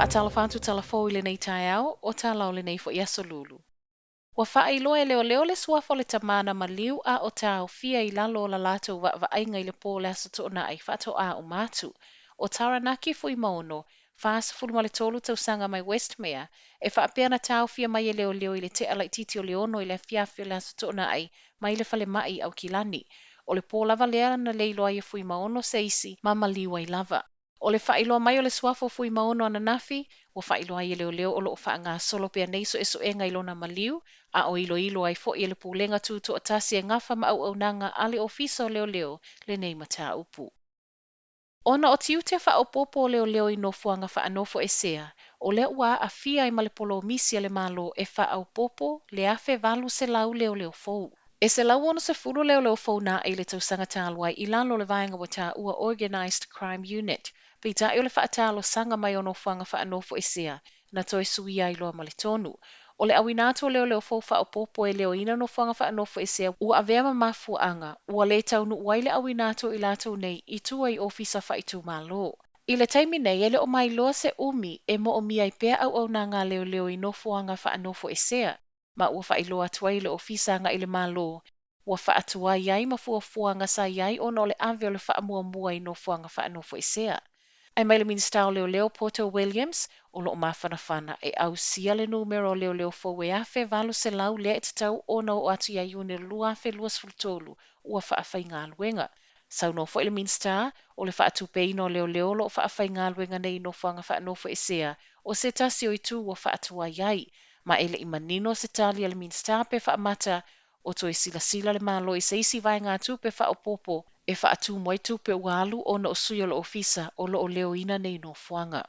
Faatalofa atu tala fou i lenei taeao, o tala o lenei foi aso Lulu. Ua faailoa e leoleo le suafa o le tamā na maliu a o taofia i lalo o la latou vaavaaiga i le pō o le Aso Toonai faatoa uma atu. ʻO Taranaki Fuimaono, 43 tausaga mai Westmere, e faapea na taofia mai e leoleo i le tea laitiiti o le 6 i le afiafi o le Aso Toonai mai le falemai i Aukilani. O le pō lava lea na le iloa ai e Fuimaono se isi ma maliu ai lava. ʻO le faailoa mai o le suafa o Fuimaono ananafi, ua faailoa ai e leoleo o lo o faagasolo pea nei suesuega i lona maliu, a o iloilo ai foi e le Pulega Tutoatasi e gafa ma auaunaga a le Ofisa o Leoleo lenei mataupu. Ona o tiute faaopoopo o leoleo i nofoaga faanofoesea, o lea ua aafia ai ma le polomisi a le Malo e faaopoopo le 1,800 leoleo fou. E 160 leoleo fou na ae i le tausaga talu ai i lalo o le vaega ua taua Organised Crime Unit, peitai o le faatalosaga mai o nofoaga faanofoesea na toe suia ai loa ma le tonu. O le auina atu o leoleo fou faaopoopo e leoina nofoaga faanofoesea ua avea ma mafuaaga ua le taunuu ai le auina atu o i latou nei i tua i ofisa faaitumalo. I le taimi nei e le o mailoa se umi e moomia ai pea auaunaga a leoleo i nofoaga faanofoesea, ma ua faailoa atu ai le Ofisa Agai le Malo ua faatuai ai ma fuafuaga sa i ai ona o le ave o le faamuamua i nofoaga faanofoesea. Ae mai le Minisita o Leoleo Poto Williams, o lo o mafanafana e ausia le numera o leoleo fou e 1,800 lea e tatau ona oo atu ia Iune 2023 ua faafaigaluega. Saunoa foi le Minisita, o le faatupeina o leoleo o lo o faafaigaluega nei i nofoaga faanofoesea o se tasi o itu ua faatuai ai, ma e le i manino se tali a le Minisita pe faamata o toe silasila le Malo i se isi vaegatupe faaopoopo e faatumu ai tupe ua alu ona o sui o le ofisa o lo o leoina nei nofoaga.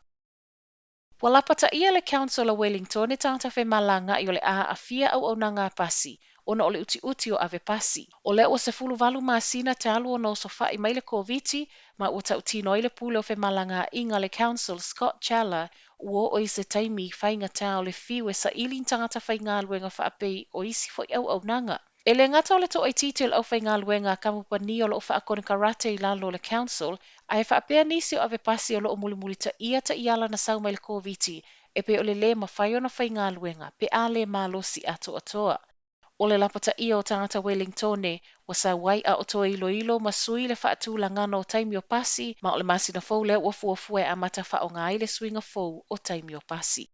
Ua lapataia le Council o Wellington tagata femalagaai o le a aafia auaunaga a pasi ona o le utiuti o ave pasi. O lea ua 18 masina talu ona osofai mai le Koviti ma ua tautino ai le pule o femalagaaiga a le Council Scott Challa ua oo i se taimi faigata o le fiu e saili ni tagata faigaluega faapei o isi foi auaunaga. E le gata o le toaitiiti o le aufaigaluega a kamupani o lo o faakonekarate i lalo o le Council, ae faapea nisi o ave pasi o lo o mulimulitaia taiala na sau mai le Koviti e pei o le lē mafai ona faigaluega pe a le malosi atoatoa. O le lapataia o tagata Wellingtone ua sau ai a o toe iloilo ma sui le faatulagaga o taimi o pasi, ma o le masina fou lea ua fuafua e amata faaaoga ai le suiga fou o taimi o pasi.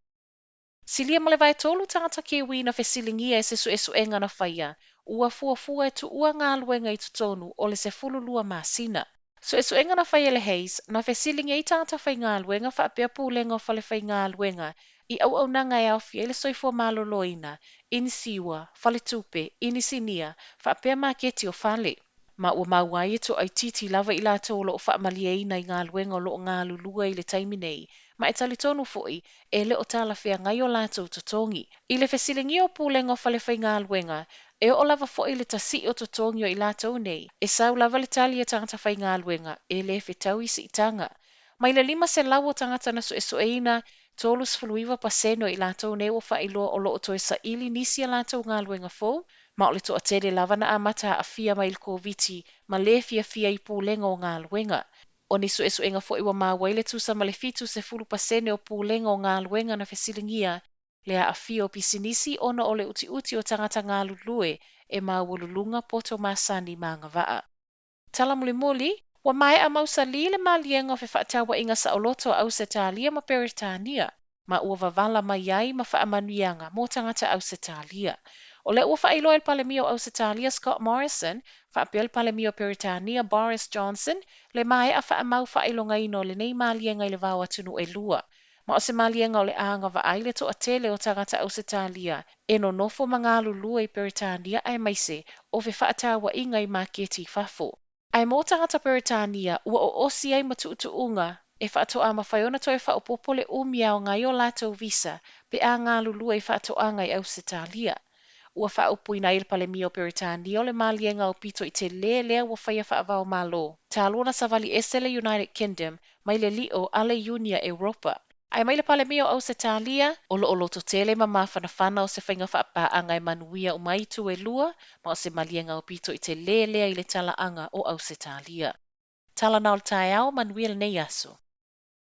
Silia ma le vaetolu tagata Kiwi na fesiligia e se suesuega na faia, ua fuafua e tuua galuega i totonu o le 12 masina. Suesuega na faia e le Hays, na fesiligia ai tagata faigaluega faapea pulega o fale faigaluega i auaunaga e aofia ai le soifua maloloina, inisiua, faletupe, inisinia, faapea maketi o fale. Ma ua maua ai e toaitiiti lava i latou o lo o faamalieina i galuega o lo o galulue i le taimi nei, ma e talitonu foi e le o talafeagai o latou totogi. I le fesiligia o pulega o fale faigaluega, e oo lava foi i le tasii o totogi o i latou nei, e sau lava le tali a tagata faigaluega e le fetaui siitaga. Mai le 500 o tagata na suesueina, 39% o i latou nei ua faailoa o lo o toe saili nisi a latou galuega fou, ma o le toatele lava na amata aafia mai i le Koviti ma le fiafia i pulega o galuega. O ni suesuega foi ua maua ai le tusa ma le 70% o pulega o galuega na fesiligia le aafia o pisinisi ona o le utiuti o tagata galulue e maualuluga poto masani ma agavaa. Tala mulimuli, ua maea mausali le maliega o fefaatauaiga saoloto a Ausetalia ma Peretania, ma ua wavala mai ai ma faamanuiaga mo tagata Ausetalia. O lea ua faailoa e le Palemia o Ausetalia Scott Morrison, faapea le Palemia o Peretania Boris Johnson, le maea faamau faailogaina o lenei maliega i le va o atunuu e lua. Ma o se maliega o le a agavaa ai le toatele o tagata Ausetalia e nonofo ma galulue i Peretania aemaise o fefaatauaiga i maketi i fafo. Ae mo tagata Peretania ua oosi ai ma tuutuuga e faatoa mafai ona toe faaopoopo le umi e aoga ai o latou visa pe a galulue i faatoaga i Ausetalia. Ua faaupuina ai le Palemia o Peretania o le maliega aupito i telē lea ua faia faava o Malo, talu ona savali ese le United Kingdom mai le lio a le Iunia Europa. Ae mai le Palemia o Ausetalia, o lo o lototele ma mafanafana o se faiga faapaaga e manuia uma ai itu e lua, ma o se maliega aupito i telē lea i le talaaga o Ausetalia. Tala na o le taeao, manuia lenei aso.